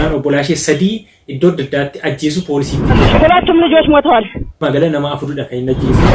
ajjeesuudhaan obbolaa ishee 3 iddoo adda addaatti ajjeesuu poolisiitti himeera. ሁለቱም ልጆች ሞተዋል። Walumaa gala nama afuridha kan inni ajjeese.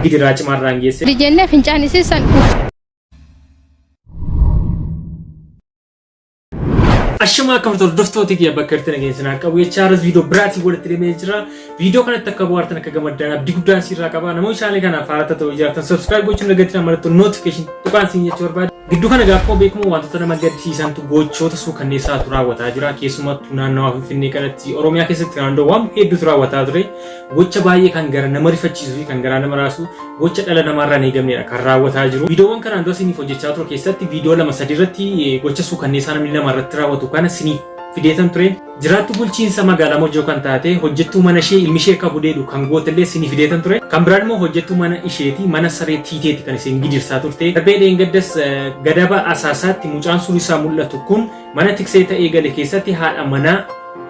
Gidiraa cimaa irraan geesse. Jennee fincaan isii san Ashamaa akkam jirtu hordoftoota kiyya bakka jirtan nageenya isin haa qabu jechaa har'as viidiyoo biraatiin walitti deemee jira. Viidiyoo kanatti akka bohaartan akka gammaddan abdii guddaan sirraa qaba. Namoonni chaanalii kanaaf haaraa ta'uu jiraatan subscribe gochuun dagatina mallattoo notification tuqaan siin jechuu barbaada. Gidduu kana egaa akkuma beekamu wantoota nama gaddisiisantu gochoota suukanneessaatu raawwataa jira. Keessumattuu naannawaa Finfinnee kanatti Oromiyaa keessatti naannoo waan hedduutu raawwataa ture. Gocha baay'ee kan gara nama rifachiisuu fi kan garaa nama raasu gocha dhala namaarraa hin eegamnedha kan raawwataa jiru. Viidiyoowwan kanaan dura isiniif hojjechaa ture keessatti viidiyoo lama sadii irratti gocha suukanneessaa namni nama irratti raawwatu kana isiniif fideetan ture. Jiraattuu bulchiinsa magaalaa Mojoo kan taate hojjettuu mana ishee ilmi ishee akka gudeedu kan gootellee isinii fideetan ture. Kan biraan immoo hojjettuu mana isheeti mana saree tiiteeti kan isheen gidirsaa turte. Darbee dheengaddas gadaba asaasaatti mucaan suurri isaa mul'atu kun mana tiksee ta'ee gale keessatti haadha manaa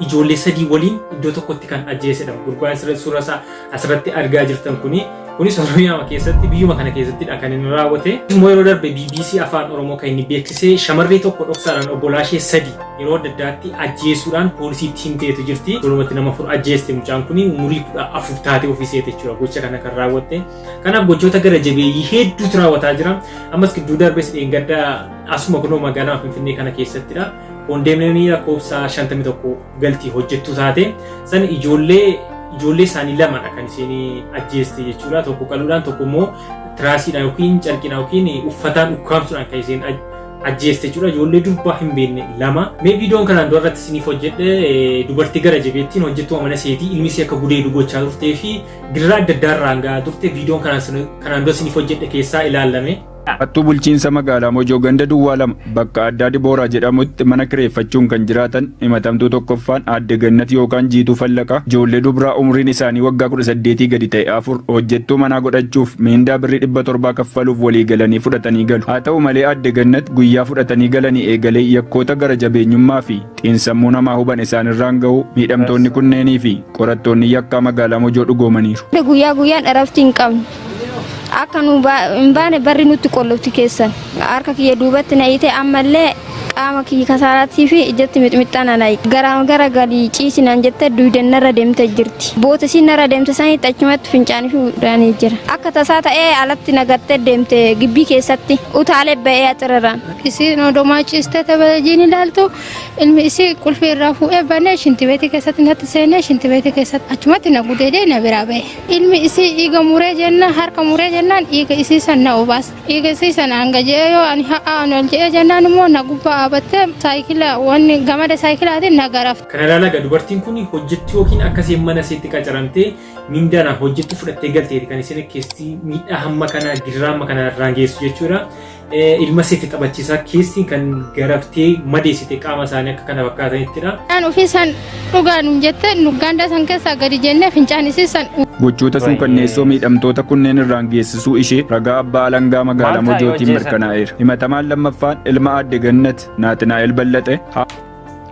ijoollee 3 waliin iddoo tokkotti kan ajjeesedha. Gurbaan asirratti suura isaa asirratti argaa jirtan kuni kunis Oromiyaa keessatti biyyuma kana keessattidha kan inni raawwate. Immoo yeroo darbe BBC Afaan Oromoo kan inni beeksise shamarree tokko dhoksaadhaan obbolaa ishee 3 yeroo adda addaatti ajjeesuudhaan poolisiitti himteetu jirti. Walumatti nama 4 ajjeeste mucaan kuni umurii 14 taatee ofii seete jechuudha gocha kana kan raawwatte. Kanaaf gochoota gara jabeeyyii hedduutu raawwataa jira. Ammas gidduu darbes dheengadda asuma kunoo magaalaa Finfinnee kana keessattidha. Koondeemnanii lakkoofsa 51 galtii hojjettuu taate san ijoollee ijoollee isaanii lamadha kan isheen ajjeeste jechuudha. Tokko qaluudhaan tokko immoo tiraasiidhaan yookiin carqiidhaan yookiin uffataan ukkaamsuudhaan kan isheen ajjeeste jechuudha. Ijoollee durbaa hin beekne lama. Mee viidiyoon kanaan dura irratti isiniif hojjedhe dubartii gara jabeettiin hojjettuu mana isheetii ilmi ishee akka gudeedu gochaa turtee fi gidiraa adda addaa irraan gahaa turte viidiyoon kanaan dura isiniif hojjedhe keessaa ilaalame. Hattuu bulchiinsa magaalaa Mojoo ganda duwwaa 2 bakka addaa Dibooraa jedhamutti mana kireeffachuun kan jiraatan himatamtuu 1ffaan aadde Gannat yookaan Jiituu Fallaqaa ijoollee dubraa umriin isaanii waggaa 18 gadi ta'e 4 hojjettuu manaa godhachuuf miindaa birrii 700 kaffaluuf walii galanii fudhatanii galu. Haa ta'u malee aadde Gannat guyyaa fudhatanii galanii eegalee yakkoota gara jabeenyummaa fi xiinsammuu namaa huban isaanirraan gahuu miidhamtoonni kunneenii fi qorattoonni yakkaa magaalaa Mojoo dhugoomaniiru. Guyyaa guyyaan eraftii hin qabnu. Akka nu hin baane barri nutti qollofti keessan. Harka kiyya duubatti na hiite ammallee qaama kiyya kasaaraatii fi ijatti mixmixxaa na nayi. Garaa gara galii ciisi naan jette duydan narra deemte jirti. Boota isiin narra deemte sanitti achumatti fincaanii fi udhaanii jira. Akka tasaa ta'ee alatti na gattee deemte gibbii keessatti utaalee ba'ee axiraraan. Isiin odomaa ciistee televijiinii ilaaltu ilmi isii qulfii irraa fuudhee banee shintibeetii keessatti natti seenee shintibeetii keessatti achumatti na gudeedee na biraa ba'e. Ilmi isii dhiiga muree jennaan harka muree jennaan dhiiga isii san na obaas. Dhiiga isii san hanga je'ee yoo ani ha'aa ani ol je'ee jennaan immoo na gubbaa dhaabattee saayikila wanni gamada saayikilaatiin na garafte. Kana ilaalaa egaa dubartiin kun hojjettuu yookiin akka isheen mana isheetti qacaramtee mindaadhaan hojjettu fudhattee galteeti kan isheen keessi miidhaa hamma kanaa gidiraa hamma kanaa irraan geessu jechuudha. Ilma isheetti taphachiisaa keessi kan garaftee madeessite qaama isaanii akka kana fakkaatanittidha. Fincaan ofii san dhugaa nun jette nu ganda san keessaa gadi jennee fincaan isii san Gochoota suukanneessoo miidhamtoota kunneen irraan geessisuu ishee ragaa abbaa alangaa magaalaa Maal ta'a yoo Mojootiin ajjeesan? mirkanaa'eera. Himatamaan lammaffaan ilma aadde Gannat Naatinaa'el Ballaxe haa.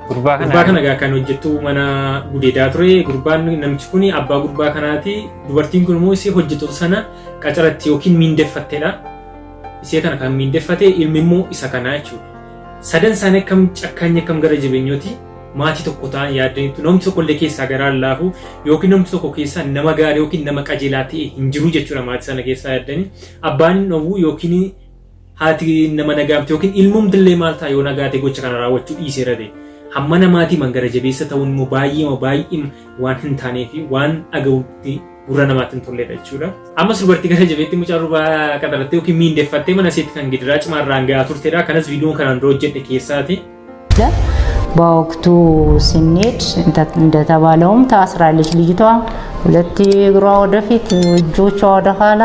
Gurbaa kana Gurbaa kana egaa kan hojjettuu mana gudeedaa ture. Gurbaan namichi kun abbaa gurbaa kanaati. Dubartiin kun immoo isee hojjettoota sana qacaratti yookiin miindeffattedha. Isee kana kan miindeffate ilmi immoo isa kanaa jechuudha. Sadan isaanii akkam cakkaanyi akkam gara jabeenyooti maatii tokko ta'an yaaddaniitu namni tokko illee keessaa garaa hin laafu yookiin namni tokko keessaa nama gaarii yookiin nama qajeelaa ta'e hin jiru jechuudha maatii sana keessaa yaaddanii. Abbaan hin dhowwu yookiin haati nama nagaamte yookiin ilmumti illee maal ta'a yoo nagaa ta'e gocha kana raawwachuu dhiiseera ta'e. Hamma namaatii man gara jabeessa ta'uun immoo baay'eema baay'ee waan hin taanee fi waan dhaga'utti gurra namaatti hin tolledha jechuudha. Ammas dubartii gara jabeetti mucaa durbaa qaxarattee yookiin miindeffattee mana isheetti kan gidiraa cimaa irraan gahaa turtedha. Kanas viidiyoon kanaan dura hojjedhe keessaati. በወቅቱ ስንሄድ እንደተባለውም ታስራለች ልጅቷ። ሁለት እግሯ ወደፊት እጆቿ ወደኋላ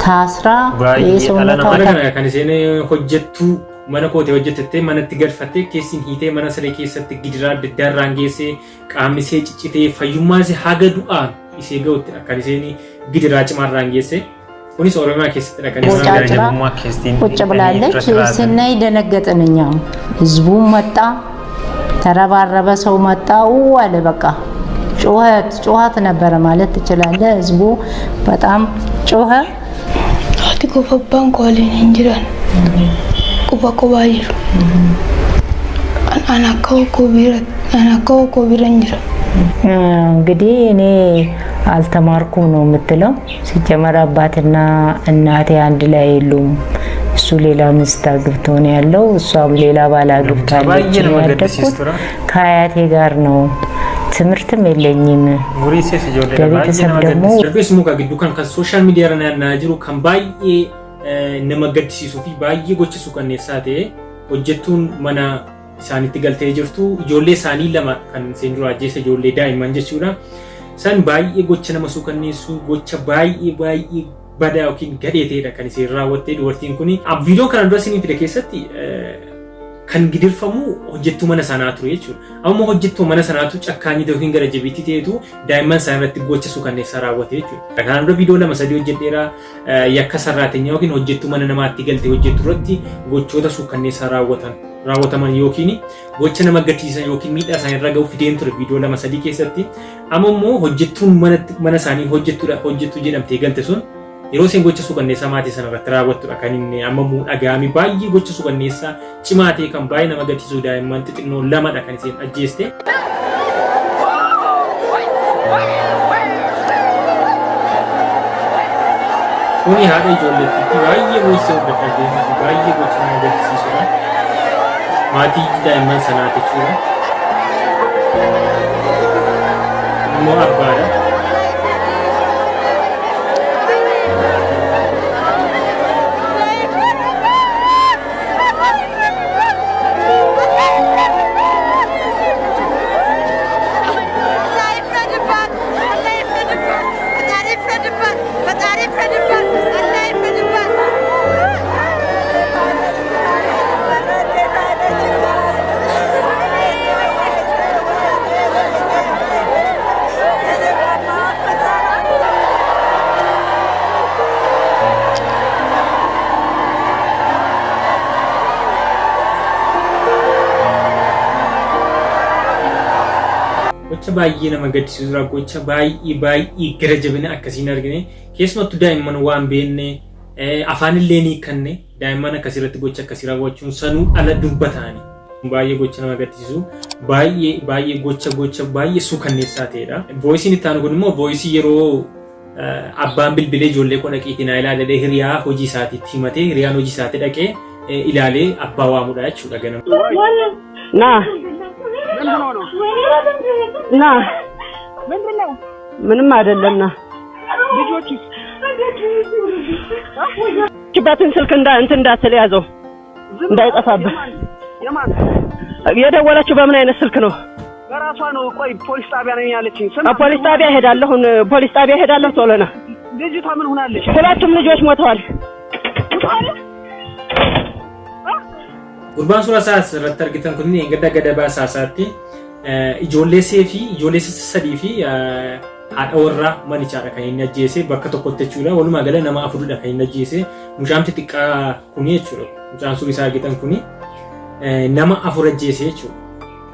ታስራ Baay'ee dhala የሰውነቷ namaa Mana kana kan isheen hojjettuu mana kootee hojjetettee manatti galfattee keessin hiitee mana siree keessatti gidiraa adda addaa irraan geessee qaamni ishee ciccitee fayyummaa ishee haga du'aan ishee ga'uttidha kan isheen gidiraa cimaa irraan geesse. Kunis Oromiyaa keessattidha kan Keessumaa isaan gara ቦጫጭራ jabummaa keessatti ቁጭ hidhanii ብላለች። irratti raatan. ስናይ ደነገጥን። እኛም ህዝቡም መጣ፣ ተረባረበ፣ ሰው መጣ፣ ው አለ። በቃ ጩኸት ጩኸት ነበረ ማለት ትችላለህ። ህዝቡ በጣም ጮኸ። Haati koo fi abbaan koo waliin hin jiran. Quba qubaa jiru. An An akka koo bira hin jira. እንግዲህ እኔ አልተማርኩም ነው የምትለው። ሲጀመር አባትና እናቴ አንድ ላይ የሉም። እሱ ሌላ ሚስት አግብቶ ነው ያለው፣ እሷም ሌላ ባል አግብታለች baay'ee ነው nama ያደግኩት። gaddisiisudha. ከአያቴ ጋር ነው። ትምህርትም የለኝም። Umurii ishees ijoolleedha. Baay'ee ለቤተሰብ nama ደግሞ gaddisiisa. Darbees muka gidduu kan sooshaal miidiyaa irra naanna'aa jiru kan baay'ee nama gaddisiisuu fi baay'ee gocha suukanneessaa ta'e hojjettuun mana isaanitti galtee jirtu ijoollee isaanii lama kan isheen dura ajjeese ijoollee daa'imman jechuudha. Isaan baay'ee gocha nama suukanneessu gocha baay'ee baay'ee badaa yookiin gadhee ta'edha kan isheen raawwattee dubartiin kuni. Viidiyoo kana dura isinii fide keessatti kan gidirfamu hojjettuu mana sanaa ture jechuudha. Amma hojjettuu mana sanaatu cakkaanyii yookiin gara jabeettii ta'etu daa'imman isaa irratti gocha suukanneessaa raawwate jechuudha. Kanaan dura viidiyoo lama sadii hojjedheera yakka sarraatenyaa yookiin hojjettuu mana namaatti galte hojjettu irratti gochoota suukanneessaa raawwataman yookiin gocha nama gaddisiisan yookiin miidhaa isaanii irra gahu fideen ture viidiyoo lama sadii keessatti. Amma immoo hojjettuun mana isaanii hojjettuudha hojjettuu jedhamtee galte sun yeroo isheen gocha suukanneessaa maatii sana irratti raawwattudha kan inni amma immoo dhaga'ame baay'ee gocha suukanneessaa cimaa ta'e kan baay'ee nama gaddisiisu daa'imman xixinnoo lamadha kan isheen ajjeeste. Kuni haadha ijoolleettiitti baay'ee boossee hordofaa jirti baay'ee gocha nama gaddisiisudha. Maatii daa'imman sanaa jechuudha. Immoo abbaadha. Gocha baay'ee nama gaddisiisudha. Gocha baay'ee baay'ee gara jabina akkasiin argine keessumattuu daa'imman waan beekne afaan illee ni hiikkanne daa'imman akkasirratti gocha akkasii raawwachuun sanuu ala durba ta'ani. Baay'ee gocha nama gaddisiisu baay'ee baay'ee gocha gocha baay'ee suukanneessaa ta'edha. Voiceiin itti aanu kun immoo voiceii yeroo abbaan bilbilee ijoollee koo dhaqiitii naa ilaalee hiriyaa hojii isaatiitti himatee hiriyaan hojii isaatti dhaqee ilaalee abbaa waamudha jechuudha ganama. ና ና ምንም አይደለም። ና ችባትን ስልክ እንዳ እንትን እንዳትል ያዘው እንዳይጠፋብህ። የደወለችው በምን አይነት ስልክ ነው? በራሷ ነው። ቆይ ፖሊስ ጣቢያ ነኝ ያለችኝ። ስማ፣ ፖሊስ ጣቢያ ሄዳለሁ፣ ፖሊስ ጣቢያ ሄዳለሁ። ቶሎ ና። ልጅቷ ምን ሆናለች? ሁለቱም ልጆች ሞተዋል። Gurbaan suuraa isaa asirratti argitan kun gadda gada baasaa isaatti ijoollee see fi ijoollee sadii fi haadha warraa manichaadha kan inni ajjeese bakka tokkotti jechuudha. Walumaa gala nama afuridha kan inni ajjeese. Mucaan xixiqqaa kuni jechuudha. Mucaan suuraa isaa argitan kuni nama afur ajjeese jechuudha.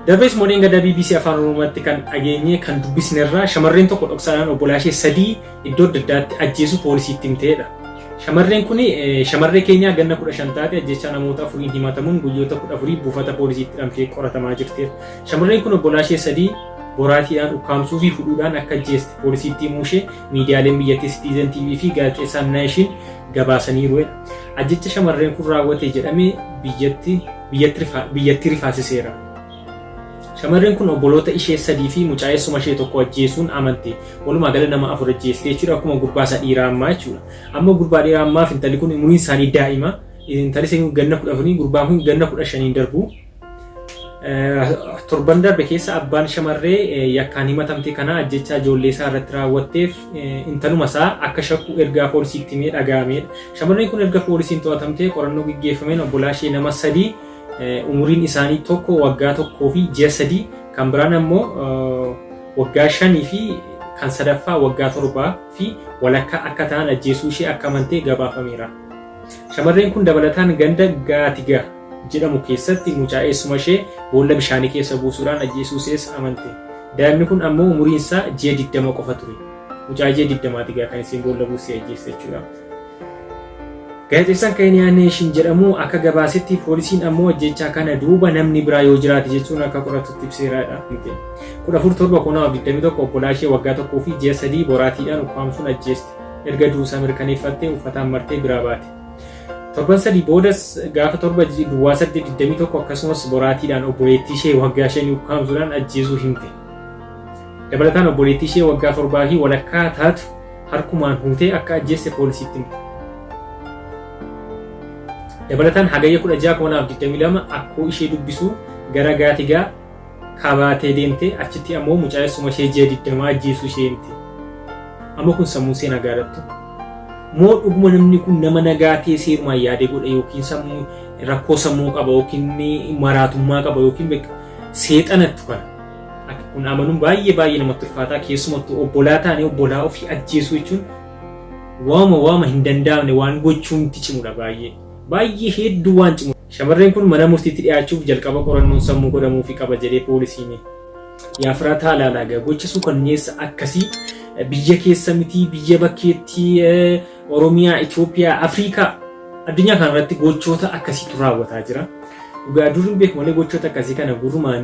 Darbees moodeen gadaa BBC Afaan Oromootti kan dhageenye kan dubbisnerraa shamarreen tokko dhoksaadhaan obbolaa ishee sadii iddoo adda addaatti ajjeesu poolisiitti himteedha. Shamarreen kun shamarree keenyaa ganna 15 taate ajjechaa namoota afuriin himatamuun guyyoota 14 buufata poolisiitti hidhamtee qoratamaa jirti. Shamarreen kun obbolaa ishee sadii boraatiidhaan ukkaamsuu fi hudhuudhaan akka ajjeeste poolisiitti himuu ishee miidiyaaleen biyyattii Citizen TV fi gaazexeessaan Nation gabaasaniiru. Ajjecha shamarreen kun raawwate jedhamee biyyatti rifaasiseera. Shamarreen kun obboloota ishee sadii fi mucaa eessuma ishee tokko ajjeesuun amante. Walumaa gala nama afur ajjeeste jechuudha. Akkuma gurbaa isa dhiiraa ammaa jechuudha. Amma gurbaa dhiiraa ammaa fi intalli kun umuriin isaanii daa'ima. Intalli ishee ganna 14 gurbaan kun ganna 15 darbu. Torban darbe keessa abbaan shamarree yakkaan himatamte kana ajjechaa ijoollee isaa irratti raawwatteef intaluma isaa akka shakku ergaa poolisiitti himee dhaga'amedha. Shamarreen kun erga poolisiin to'atamtee qorannoo gaggeeffameen obbolaa ishee nama sadii umuriin isaanii tokko waggaa 1 fi ji'a 3 kan biraan ammoo waggaa 5 fi kan sadaffaa waggaa 7 fi walakkaa akka ta'an ajjeesuu ishee akka amantee gabaafameera. Shamarreen kun dabalataan ganda Gaatiga jedhamu keessatti mucaa eessuma ishee boolla bishaanii keessa buusuudhaan ajjeesuu ishees amante. Daa'imni kun ammoo umuriin isaa ji'a 20 qofa ture. Mucaa ji'a 20ti kan isheen boolla buusee ajjeesse jechuudha. Gaazexeessaan Keeniyaa Neeshin jedhamu akka gabaasetti poolisiin ammoo ajjeechaa kana duuba namni biraa yoo jiraate jechuun akka qoratutti ibseeraadha. 14/7/2021 obbolaa ishee waggaa 1 fi ji'a 3 boraatiidhaan ukkaamsuun ajjeeste. Erga du'uusaa mirkaneeffattee uffataan martee biraa baate. Torban 3 boodas gaafa 7 duwwaa 8 21 akkasumas boraatiidhaan obboleettii ishee waggaa 5 ukkaamsuudhaan ajjeesuu himte. Dabalataan obboleettii ishee waggaa 7 fi walakkaa taatu harkumaan huutee akka ajjeesse poolisiitti himte. Dabalataan Hagayya 16, 2022 akkoo ishee dubbisuu gara Gaatigaa Kaabaatee deemte achitti ammoo mucaa eessuma ishee ji'a 20 ajjeesuu ishee himte. Amma kun sammuun see nagaadattu? Moo dhuguma namni kun nama nagaa ta'ee seerumaan yaadee godha yookiin sammuu rakkoo sammuu qaba yookiin maraatummaa qaba yookiin beeka seexanattu kana. Akka kun amanuun baay'ee baay'ee namatti ulfaataa keessumattuu obbolaa taanee obbolaa ofii ajjeesuu jechuun waama waama hin danda'amne waan gochuun itti cimudha baay'ee. Baay'ee hedduu waan cimu. Shamarreen kun mana murtiitti dhiyaachuuf jalqaba qorannoon sammuu godhamuufii qaba jedhee poolisiin. Yaa firaataa ilaalaa egaa gocha suukanneessa akkasii biyya keessa mitii biyya bakkeetti Oromiyaa, Itoophiyaa, Afrikaa addunyaa kana irratti gochoota akkasiitu raawwataa jira. Dhugaa dur hin beeku malee gochoota akkasii kana gurrumaan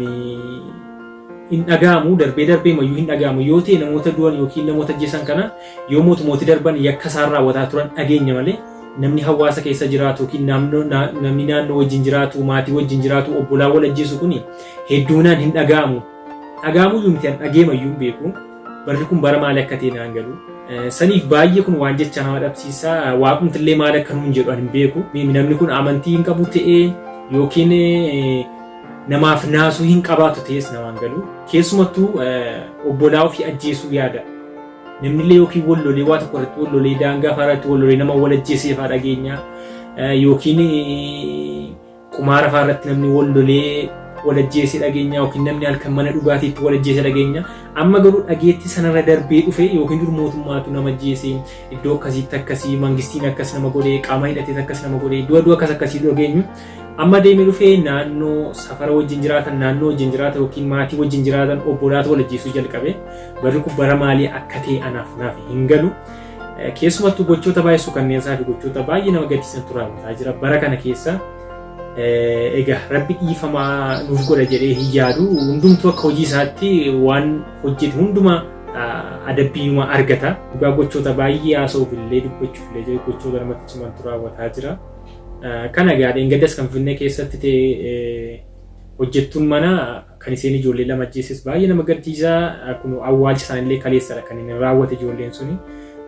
hin dhaga'amu darbee darbee mayyuu hin dhaga'amu yoo ta'e namoota du'an yookiin namoota ajjeesan kana yoo mootummooti darban yakka isaan raawwataa turan dhageenya malee namni hawaasa keessa jiraatu yookiin namni naannoo wajjin jiraatu maatii wajjin jiraatu obbolaa wal ajjeesu kun hedduminaan hin dhaga'amu. Dhaga'amuu iyyuu miti an dhageema iyyuu hin beeku. Barri kun bara maali akka ta'e naan galu. Saniif baay'ee kun waan jecha nama dhabsiisa. Waaqumti illee maal akka nuun jedhu an hin beeku. Namni kun amantii hin qabu ta'ee yookiin namaaf naasuu hin qabaatu ta'es namaan galu. Keessumattuu obbolaa ofii ajjeesuu yaada. Namni illee yookiin wal lolee waa tokko irratti wal lolee daangaa fa'aa irratti wal lolee nama wal ajjeesee fa'aa dhageenya. Yookiin qumaara fa'aa irratti namni wal lolee wal ajjeesee dhageenya yookiin namni halkan mana dhugaatiitti wal ajjeesee dhageenya. Amma garuu dhageettii sanarra darbee dhufe yookiin dur mootummaatu nama ajjeesee iddoo akkasiitti akkasii mangistiin akkas nama godhee qaama hidhateet akkas nama godhee du'a du'a akkas akkasii dhageenyu. Amma deemee dhufee naannoo safara wajjin jiraatan naannoo wajjin jiraatan yookiin maatii wajjin jiraatan obbolaatu wal ajjeesuu jalqabe. Barri kun bara maalii akka ta'e anaaf naaf hin galu. Keessumattuu gochoota baay'ee suukanneessaa fi gochoota baay'ee nama gaddisiisantu raawwataa jira. Bara kana keessa egaa rabbi dhiifamaa nuuf godha jedhee hin yaadu. Hundumtuu akka hojii isaatti waan hojjete hundumaa adabbiinuma argata. Dhugaa gochoota baay'ee haasa'uuf illee dubbachuuf illee gochoota namatti cimantu raawwataa jira. Kana egaa dheengaddas kan Finfinnee keessatti ta'e hojjettuun manaa kan isheen ijoollee lama ajjeesses baay'ee nama gaddisiisa. Kun awwaalchi isaanillee kaleessadha kan inni raawwate ijoolleen suni.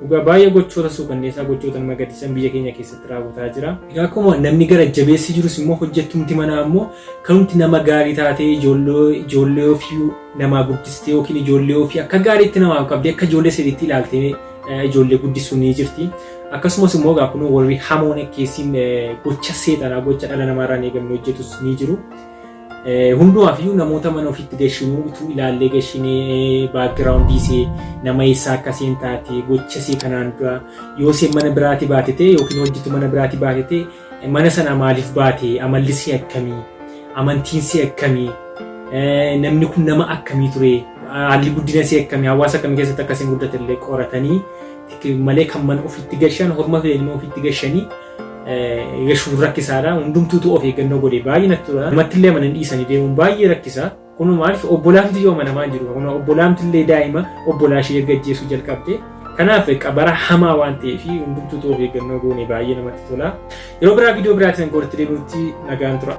Dhugaa baay'ee gochoota suukanneessaa gochoota nama gaddisiisan biyya keenya keessatti raawwataa jira. Egaa akkuma namni gara jabeessi jirus immoo hojjettumti manaa immoo kanumti nama gaarii taatee ijoollee ofii namaa guddistee yookiin ijoollee ofii akka gaariitti namaaf qabdee akka ijoollee sadiitti ilaaltee ijoollee guddisuu ni jirti. Akkasumas immoo egaa kunoo warri hamoon akkeessiin gocha seexanaa gocha dhala namaarraa hin eegamne hojjetus ni jiru. Hundumaaf iyyuu namoota mana ofiitti gashinuu utuu ilaallee gashinee background isee nama eessaa akka isheen taate gocha isee kanaan dura yoo isheen mana biraati baate ta'e yookiin hojjetu mana biraati baate ta'e mana sana maaliif baate amalli ishee akkamii amantiin ishee akkamii namni kun nama akkamii ture haalli guddina ishee akkamii hawaasa akkamii keessatti akka isheen guddate illee qoratanii malee kan mana ofiitti gashan horma fedhan ofiitti gashanii gashuun rakkisaadha. Hundumtuutu of eeggannoo godhe baay'ee natti tola. Namatti illee amanan dhiisanii deemuun baay'ee rakkisa. Kun maaliif obbolaamti yoo amanamaa hin jiru. Kun obbolaamti illee daa'ima obbolaa ishee erga ajjeesuu jalqabde. Kanaaf bara hamaa waan ta'eef hundumtuutu of eeggannoo goone baay'ee namatti tola. Yeroo biraa viidiyoo biraatiin goortti deebi'utti nagaan tura.